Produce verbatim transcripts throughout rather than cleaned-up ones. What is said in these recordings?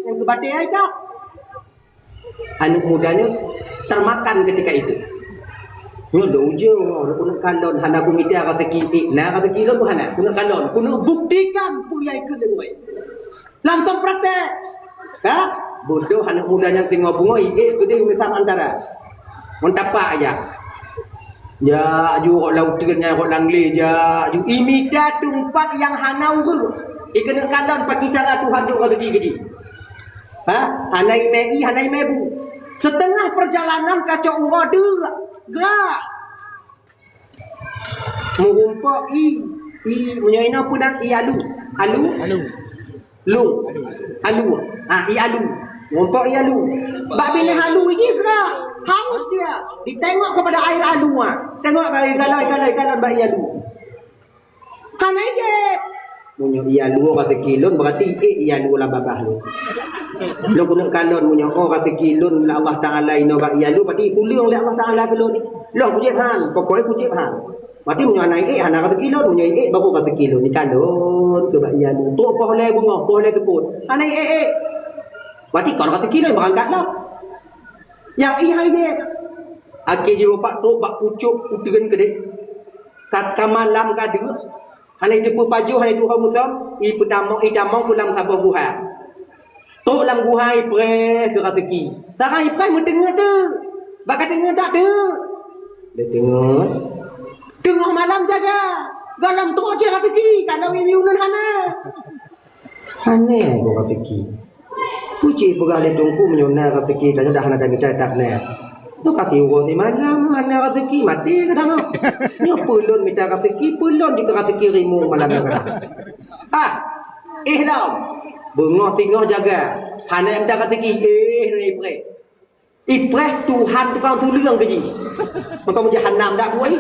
nyang keubatée ai ka. Aneuk muda nyoe termakan ketika itu. Nyoe lôn ujeue, lôn keuneuk kalon, hana kumita raseuki, eh, na raseuki lôn pun hana, keuneuk kalon, keuneuk buktikan peue nyang ikheun lé gurée. Langsung praktek. Ha? Bodoh aneuk muda nyang singoh beungoh, eh, keudeh misam antara. Ngon tapak aja. Jak ju rot lam uteuen nyan, rot lam glé, jak ju imita teumpat nyang hana ureueng. Ikeuneuk kalon paki cara Tuhan jok raseuki keu jih. Ha? Hana imé ié, hana imé bu. Seutengah peurjalanan kacok uroe deuek. Grah. Meurumpok ié. Ié, meunyoe inoe peue nan ié alu. Alu? Alu. Lu. Alu. Ha, ié alu. Meurumpok ié alu. Bak binéh alu jih grah. Haus dia. Ditengok kepada air alu, ha. Tengok bak ié galon, galon, galon bak ié alu. Hana ijép. Meunyoe ié alu raseuki lôn, berarti ék ié alu lam babah lôn. Lôn keuneuk kalon meunyoe oh raseuki lôn lé Allah Taala inoe bak ié alu, berarti isuleung lé Allah Taala keu lôn. Lôn kujép han, pokoknya kujép han. Berarti meunyoe hana ék, hana raseuki lôn, meunyoe ék, baru raseuki lôn. Ikalon keu bak ié alu. Trok poh lhèe beungoh, poh lhèe seupôt. Hana ék-ék. Berarti kon raseuki lôn, beurangkat lah. Nyang ié han ijép. Akhé jih bapak trok bak pucôk uteuen keudeh. Ka, ka malam ka deuek. Hana iteupeue pajoh, hana iteupeue musöm, ipeutamong, itamong keu lam saboh guha. Trok lam guha ipreh keu raseuki. Sarai ipreh meuteungeut teuk. Bak ka teungeut dak teuk. Lé teungeut. Teungoh malam jaga. Gohlom trok cit raseuki, kana wiwi uneun hana. Hana goe raseuki. Peue cit peugah lé Teungku meunyoe na raseuki, tanyoe dah hana tamita that na. Nyoe ka siuroe simalam hana raseuki, maté kadang. Nyoe peue lôn mita raseuki, peue lôn jikeu raseuki rimueng malam nyoe kadang. Ah, éh lom. Beungoh singoh jaga. Hana mita raseuki, éh, hana ipreh. Ipreh Tuhan tukang tuleueng keu jih. Maka meujahanam dak buai.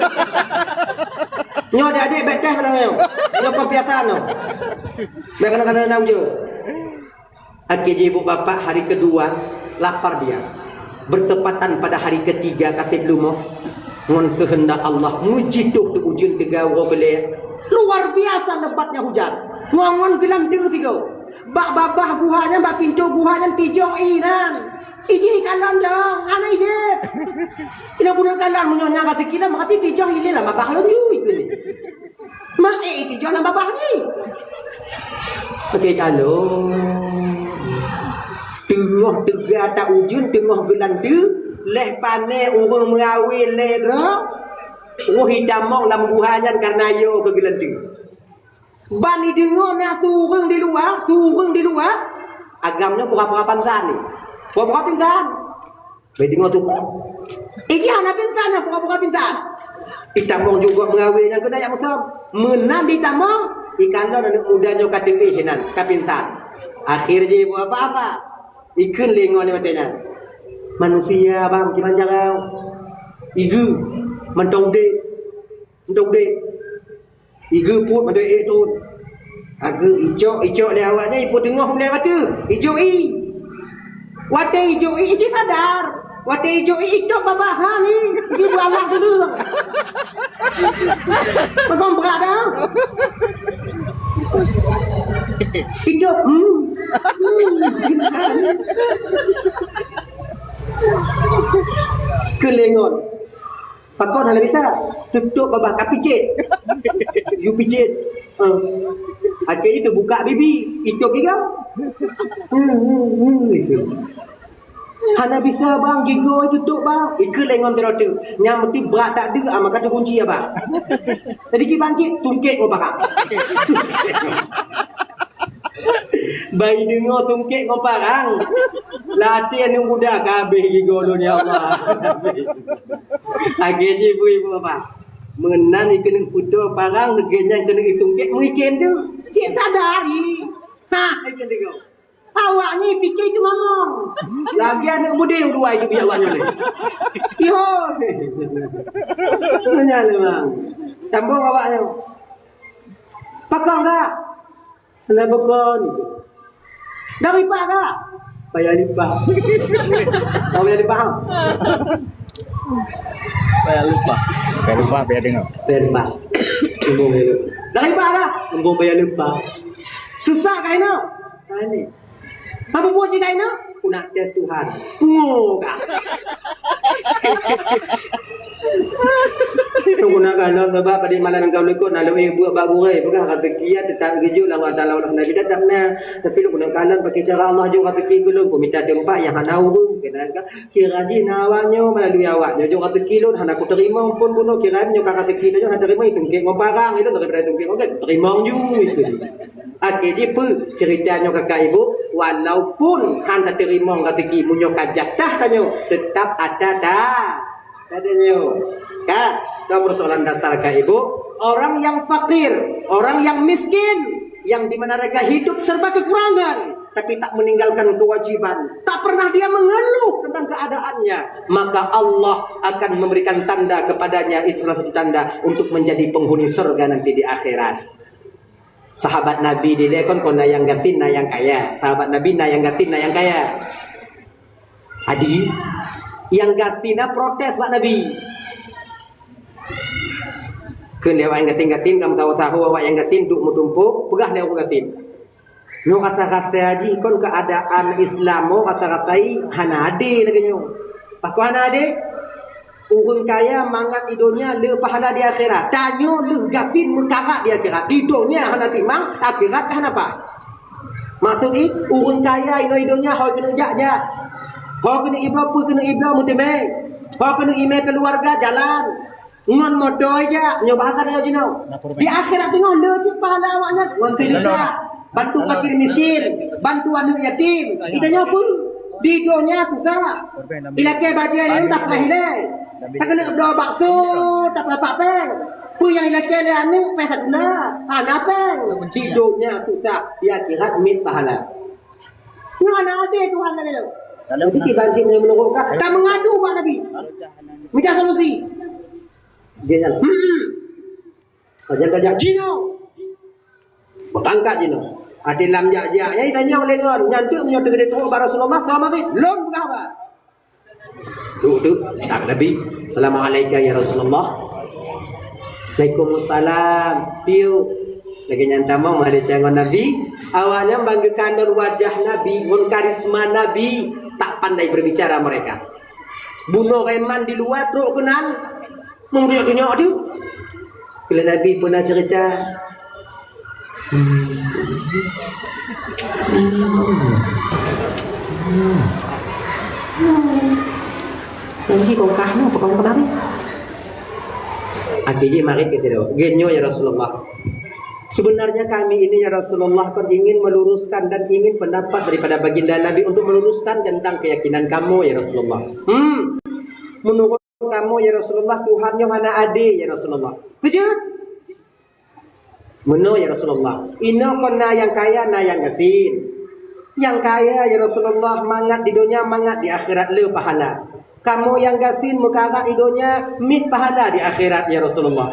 Nyoe adik-adik bèk teh padang nyoe. Nyoe kon piasan nyoe. Bèk kana-kana na ujeue. Akhé jih ibu bapak hari kedua lapar dia. Bertepatan pada hari ketiga ka sép leumoh. Ngon keuheundak Allah meujitoh teu ujeuen teuga uroe keulhèe. Luar biasa lebatnya hujan. Ngon-ngon geulanteue sigoe. Bak babah guha nyan, bak pintoe guha nyan tijoh inan. Ijih ikalon dong, hana ijép. Ina guna kalon meunyoe nyang ka sikila mati tijoh ilé lam babah lôn jui keunoe. Mak eh tijoh lam babah ni. Oke kalon. Teungoh teuga ta ujeuen, teungoh geulanteue, leh pané ureueng meurawe lé droe, roh itamong lam guha nyan kareuna yo keu geulanteue. Ban ideungoe na su ureueng di luwa, su ureueng di luwa, agam nyoe pura-pura pingsan ni. Pura-pura pingsan. Ban ideungoe su. Ijih hana pingsan nyan pura-pura pingsan. Itamong jugok meurawe nyang keuneuk jak musöm. Meunan ditamong, ikalon aneuk muda nyoe ka teuéh inan, ka pingsan. Akhé jih buet apa-apa. Ikheun lé ngon watèe nyan. Manusia bang kiban jaroe. Igeue mantong udép. Mantong udép. Igeue peuet mantong ék thon. Ageue icok, icok lé awak nyan ipeuteungoh ulèe bateue. Ijok i. Watèe ijok i, ijih sadar. Watèe ijok i, itôp babah ha ni. Ijih beualah dulu. Peugong brat dah. Itôp. Hmm. Hmm. Keulengon. Pakon hana bisa? Tutôp babah ka picit. You picit. Ha. Akhé jih teubuka bibi, itôp giga. Hmm, hmm, hmm, gitu. Hana bisa bang, giga tutôp bang. Ikheun lé ngon sidroe teuk. Nyang meuti brat that deuh, ah, maka teukunci ya bang. Jadi kiban cit, sungkét ngon parang. Bai deungoe sungkét ngon parang. Latihan nyang muda ka habéh giga lôn ya Allah. Akhé jih bui apa? Meunan ikeuneuk peutoe parang, lagèe nyan keuneuk isungkét, meuiken tu. Cit sadar i. Ha, ikeu deungoe. Awak ni pike itu mamong. Lagi aneuk mudé dua itu biak awak nyoe. Iho. Nyan memang. Tambong awak nyoe. Pakon dak? Hana pakon. Dak lipat dak? Payah lipat. Tahu payah lipat, ha? Payah lupa. Payah lupa, payah dengar. Payah lipat. Embung payah lupa. Dak lipat dak? Embung payah lupa. Susah kat inoe? Kat ni. Apa buet jih kah inoe? Ku nak tes Tuhan. Pungo kah? Tunggu nak kah, sabab pada malam nyang ka likot na lôn buet bak gurée, peugah rezeki ya tetap geujok lam Allah Taala, Allah Nabi tetap na. Tapi lôn nak kalon pakai cara Allah jok rezeki keu lôn, ku mita teumpat nyang hana ureueng, kena ka kira jih na awak nyoe melalui awak nyoe jok rezeki lôn hana kuteurimong pun bunoe, kira nyoe ka rezeki lôn hana teurimong, sungkét ngon parang, ilôn daripada sungkét ngon gét, teurimong ju itu. Akhé jih peue cerita nyoe kakak ibu, walaupun hana teurimong rezeki, meunyoe ka jatah tanyoe, tetap ada ta-, ada nyoe. Ka, ka persoalan dasar kakak ibu, orang yang fakir, orang yang miskin, yang di mana mereka hidup serba kekurangan, tapi tak meninggalkan kewajiban, tak pernah dia mengeluh tentang keadaannya, maka Allah akan memberikan tanda kepadanya, itu salah satu tanda untuk menjadi penghuni surga nanti di akhirat. Sahabat Nabi dilée kon, kon na nyang gasien, na nyang kaya. Sahabat Nabi na nyang gasien, na nyang kaya. Adi, nyang gasien na protes bak Nabi. Keu lé awak nyang gasien-gasien, kamoe tahu awak nyang gasien duek meutumpôk, peugah lé ureueng gasien. Nyoe rasa-rasa jih kon keuadaan Islam, nyoe rasa-rasa jih hana adé lagée nyoe. Pakon hana adé? Ureueng kaya mangat di donya le pahala di akhirat. Tanyoe lheueh gasien meukarat di akhirat. Di donya hana timang, akhirat ka hana paih. Maksud jih, ureueng kaya inoe di donya ho keuneuk jak-jak. Ho keuneuk ibloe, peue keuneuk ibloe meuteumé. Ho keuneuk imé keuluwarga jalan. Ngon moto jak, nyoe bahasa tanyoe jinoe. Di akhirat teungoh le cit pahala awaknyan ngon sedekah, bantu fakir miskin, bantu aneuk yatim. Di tanyoe peue? Di donya susah. Ilakée bajée lé udah payah ilée. Takeuneuk bloe bakso, tapeurapak péng. Peue nyang ilakée lé aneuk péng satuna? Hana péng. Di donya susah, di akhirat miet pahala. Nyoe hana adé Tuhan lagée nyoe. Jadi kiban cit meunyoe meunurot ka, ka meungadu bak Nabi. Minta solusi. Dia nyan, hmm. Sajan tajak jinoe. Beutangkat jinoe. Até lam jak-jak, nyang tanyong lé ngon, nyan teuk meunyoe teugeudeh tuwoe bak Rasulullah, sama sit, lôn peugah haba. Duek, duek, tak Nabi. Assalamualaikum ya Rasulullah. Waalaikumsalam. Piu. Lagée nyan tamong meuhadé ngon Nabi. Awaknyan ban geukalon wajah Nabi, ngon karisma Nabi, tak pandai berbicara mereka. Bunoe reman di luwa trok keunan. Meunyoe tunyok tu. Keu lé Nabi peuna cerita. Hmm. Hmm. Hmm. Janji kongkah nyoe, apa kongkah kemarin? Akhirnya marit gitu loh. Genyo ya Rasulullah. Sebenarnya kami ini ya Rasulullah kan ingin meluruskan dan ingin pendapat daripada baginda Nabi untuk meluruskan tentang keyakinan kamu ya Rasulullah. Hmm. Menurut kamoe, ya Rasulullah, Tuhan nyoe hana adé, ya Rasulullah. Beujeuet? Meunoe, ya Rasulullah. Inoe kon na nyang kaya, na nyang gasien. Nyang kaya, ya Rasulullah, mangat di donya, mangat di akhirat le pahala. Kamoe nyang gasien meukarat di donya, miet pahala di akhirat, ya Rasulullah.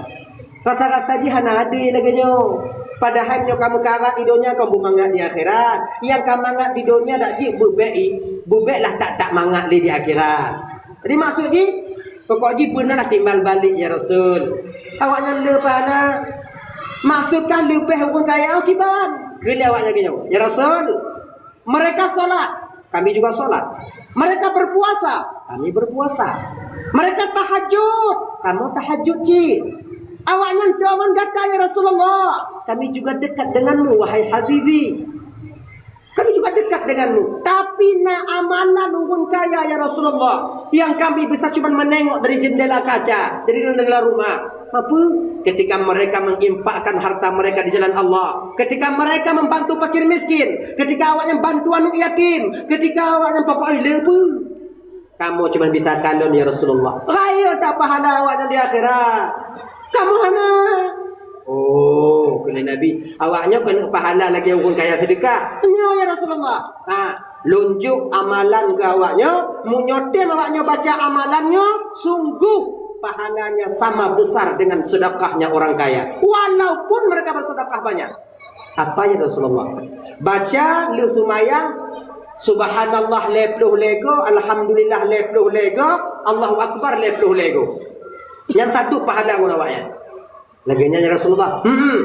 Rasa-rasa jih hana adé lagée nyoe. Padahai nyoe ka meukarat di donya kon beumangat di akhirat. Nyang ka mangat di donya dak jeuet beubek i, beubek lah tak-tak mangat lé di akhirat. Jadi maksud jih, pokok jih beuneulah timbal balek ya Rasul. Awaknyan le pahala. Maksud kah leubeh ureueng kaya kiban? Keu lé awaknyan geuh nyoe, ya Rasul. Mereka sholat, kami juga sholat. Mereka berpuasa, kami berpuasa. Mereka tahajud, kamoe tahajud cit. Awaknyan deungon gata ya Rasulullah, kami juga dekat denganmu wahai Habibi. Kami juga dekat denganmu. Tapi na amalan ureueng kaya ya Rasulullah, yang kami bisa cuma menengok dari jendela kaca, dari jendela rumah. Apa? Ketika mereka menginfakkan harta mereka di jalan Allah, ketika mereka membantu fakir miskin, ketika awaknyan bantu aneuk yatim, ketika awaknyan pokok le peue, kamoe cuma bisa kalon ya Rasulullah. Rayeuk that pahala awaknyan di akhirat. Kamoe hana. Oh, keu lé Nabi, awaknyan keuneuk pahala lagée ureueng kaya sedekah. Nyoe ya Rasulullah. Ha, lôn jok amalan keu awaknyoe, meunyoe tem awaknyoe baca amalan nyoe, sungguh pahalanya sama besar dengan sedekahnya orang kaya, walaupun mereka bersedekah banyak. Apa ya Rasulullah? Baca lheueh seumayang, subhanallah lhée ploh lhée go, alhamdulillah lhée ploh lhée go, Allahu akbar lhée ploh lhée go. Nyang satu pahala ngon awaknyan. Lagée nyan ya Rasulullah. Hmm.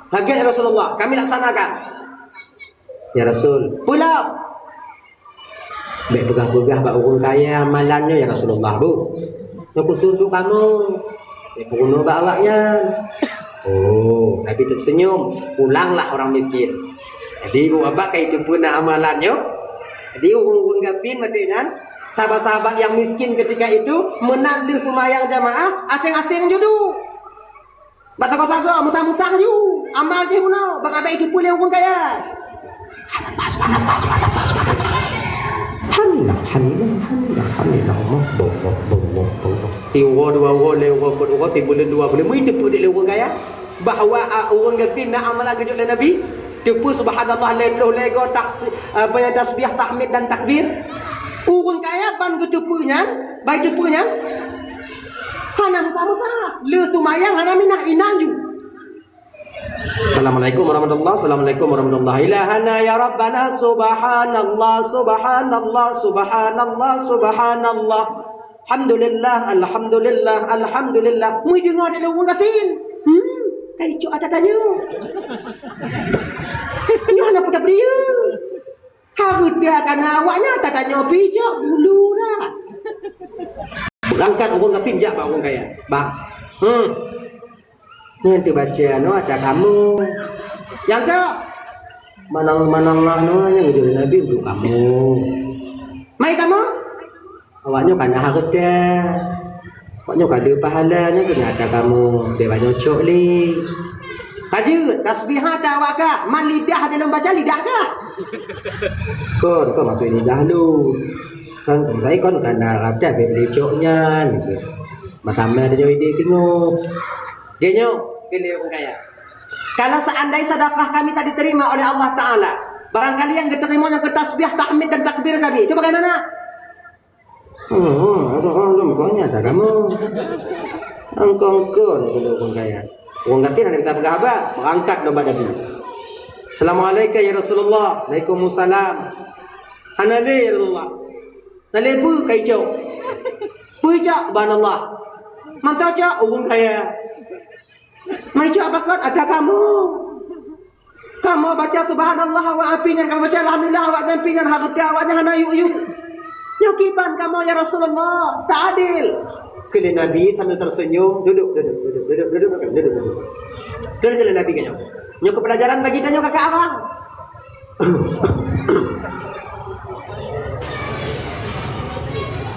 Lagée ya Rasulullah, kami laksanakan. "Ya Rasul, peue lom?" "Bèk peugah-peugah bak ureueng kaya amalan nyoe, ya Rasulullah, bu. Nyoe khusus untuk kamoe. Bèk peurunoe bak awaknyan." Oh, Nabi terseunyum, "Pulanglah orang miskin." Jadi, bu, abak ka jiteupeue na amalan nyoe. Jadi, ureueng-ureueng gasien maté nyan, sahabat-sahabat nyang miskin ketika itu, meunan lheueh seumayang jamaah, aséng-aséng ju duek. Bak sagoe-sagoe, musang-musang ju, amal jih bunoe, bak abéh jiteupeue lé ureueng kaya. Subhanallah, subhanallah, subhanallah, subhanallah. Alhamdulillah, alhamdulillah, alhamdulillah. Allah, Allah, Allah, Allah. Siuroe, dua uroe, lhèe uroe, peuet uroe, sibuleuen, dua buleuen, meujiteupeue lé ureueng kaya bahwa, a, ureueng gasien na amalan geujok lé Nabi. Teupeue subhanallah lhèe ploh lhèe goe, tas-, apa ya, tasbih, tahmid dan takbir. Ureueng kaya ban geuteupeue nyan, ban geuteupeue nyan. Hana meusa-meusa. Le seumayang hana minah inan ju. Assalamualaikum warahmatullah. Assalamualaikum warahmatullah. Ilahana ya Rabbana, subhanallah, subhanallah, subhanallah, subhanallah. Alhamdulillah, alhamdulillah, alhamdulillah. Mui deungoe dari ureueng gasien. Hmm, kai cok ata tanyoe. Nyoe hana peue tabri. Hareuta kana awaknyan tatanyoe picok bulu dah. Beurangkat ureueng gasien jak bak ureueng kaya. Bang. Hmm. Nyan teubaca anu ata kamoe. Nyang cok. Manang-manang anu nyang geujok Nabi untuk kamoe. Mai kamoe. Awaknyoe kana hareuta. Awaknyoe ka deuh pahala nyan keuh ata kamoe. Bèk banyoe cok lé. Ka jeuet, tasbih ata awak kah? Man lidah ata lôn baca lidah kah? Kon, kon maksud lidah lôn. Kan, kon sai kon kana hareuta bèk lé cok nyan. Masa mè tanyoe idéh singoh. Geuh nyoe, keu lé ureueng kaya. Kalau seandai sedekah kami tak diterima oleh Allah Taala, barangkali yang diterima yang ke tasbih, tahmid dan takbir kami, itu bagaimana? Hmm, ada orang dalam kau ni ada kamu. Engkau-engkau ni kena orang kaya. Orang gasien hana minta peugah haba, berangkat lom bak Nabi. Assalamualaikum ya Rasulullah. Waalaikumsalam. Hana lé ya Rasulullah. Na lé peue kai cok? Peue cok? Subhanallah. Mantong cok ureueng kaya. Mai cok bakot ada kamu. Kamoe baca subhanallah awak api nyan, kamoe baca alhamdulillah awak nyan pi nyan, hareuta awak nyan hana yuk-yuk. Nyoe kiban kamoe ya Rasulullah, tak adil. Keu lé Nabi sambil tersenyum, duduk, duduk, duduk, duduk, duduk, duduk, duduk. Keu lé Nabi kan nyoe. Nyoe keu pelajaran bagi tanyoe kakak abang.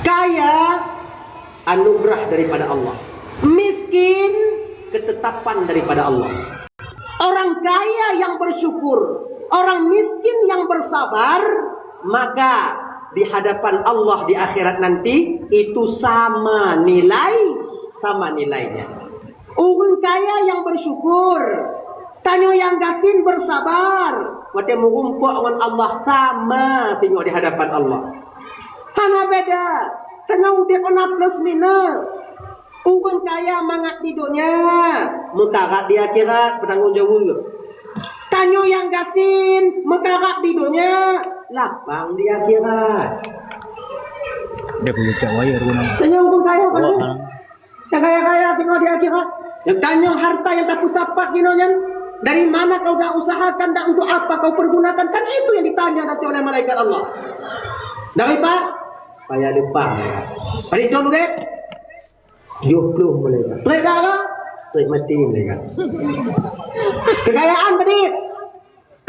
Kaya anugerah daripada Allah. Miskin ketetapan daripada Allah. Orang kaya yang bersyukur, orang miskin yang bersabar, maka di hadapan Allah di akhirat nanti itu sama nilai, sama nilainya. Ureueng kaya yang bersyukur, tanyoe nyang gasien bersabar, watèe meurumpok ngon Allah sama singoh di hadapan Allah. Hana beda, tanyoe udép na plus minus. Ureueng kaya mangat di donya, meukarat di akhirat, peutanggung jaweueb. Tanyoe nyang gasien meukarat di donya, lapang di akhirat. Dia punya cak wayar guna. Tanyoe ureueng kaya kan? Nyang kaya-kaya singoh di akhirat. Nyang tanyoe harta nyang tapeusapat jinoe nyan, dari mana kau dah usahakan dan untuk apa kau pergunakan, kan itu yang ditanya nanti oleh malaikat Allah. Dari pa-, payah lupa malaikat. Paling tuan udép, tujuh puluh malaikat. Trép dah apa? Trép mati malaikat. Kekayaan padit.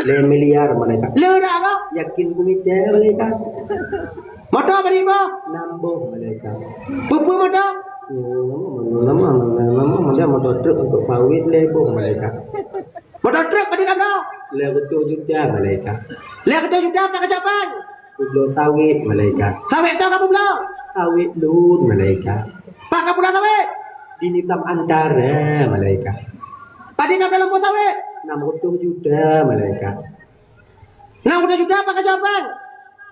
Lhèe miliar malaikat. Le dak kah? Yakin kumita malaikat. Moto bari boh? Nam boh malaikat. Peue-peue moto? Ya, nama, nama, nama, nama, nama, nama, moto truk untuk sawit lhèe boh malaikat. Moto truk bari kah? Lhèe reutôh juta malaikat. Lhèe reutôh juta pat kacok ban? Peubloe sawit malaikat. Sawit toh ka peubloe? Sawit lôn malaikat. Pat ka peubloe sawit? Di Nisam Antara malaikat. Padit ka peubloe lampu sawit? Nam reutôh juta malaikat. Nam reutôh juta pat kacok ban?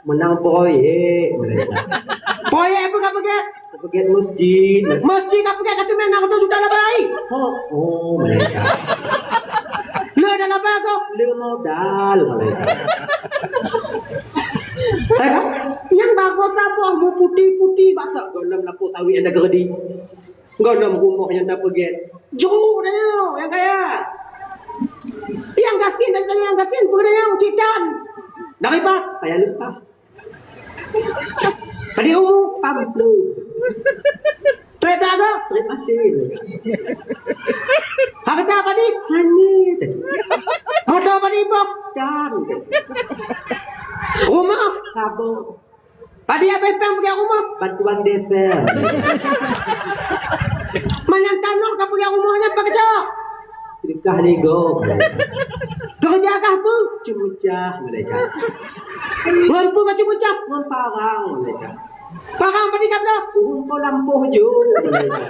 Meunang proyek malaikat. Proyek peue ka peugèt? Ka peugèt masjid. Masjid ka peugèt ka teumèe nam reutôh juta laba. Oh, oh malaikat. Le dah laba kah? Le modal malaikat. Eh, nyang bagoe saboh meuputi-puti basa gohlom lampu sawit nyang teukeudi. Gohlom rumoh nyang tapeugèt. Jroh tanyoe nyang kaya. Nyang gasien, tanyoe nyang gasien peue tanyoe? Cit tan. Dari pat, payah lupa. Padit umu, pamplu. Trép dago, trép maté. Hareuta padit, hanyét. Moto padit, bok, dan. Rumoh, saboh. Padit abéh péng peugöt rumoh, bantuan desa. Manyang tanoh ka peugöt rumoh nyan, pakai cok. Sedekah lego. Keureuja kah peue? Ceumeucah malaikat. Ngon peue ka ceumeucah? Ngon parang malaikat. Parang padit ka bloe? Ureueng po lampôh ju malaikat.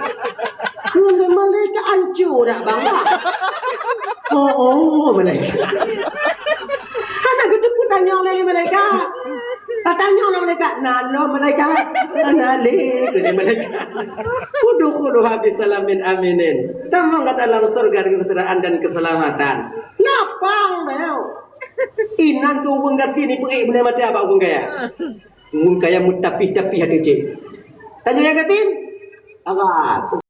Ngon malaikat ancu dak bang? Oh, oh, malaikat. Hana geuteupeue tanyong lé malaikat. Tatanyong lé malaikat, na lom malaikat. Hana lé keu malaikat. Udkhuluha bisalamin aminin. Tamong gata lam syurga dengan kesejahtera dan keselamatan. Lapang dah. Inan keu ureueng gasien ipeuék beuna mata bak ureueng kaya. Ureueng kaya meutapih-tapih até cit. Tanya nyang gasien? Apa?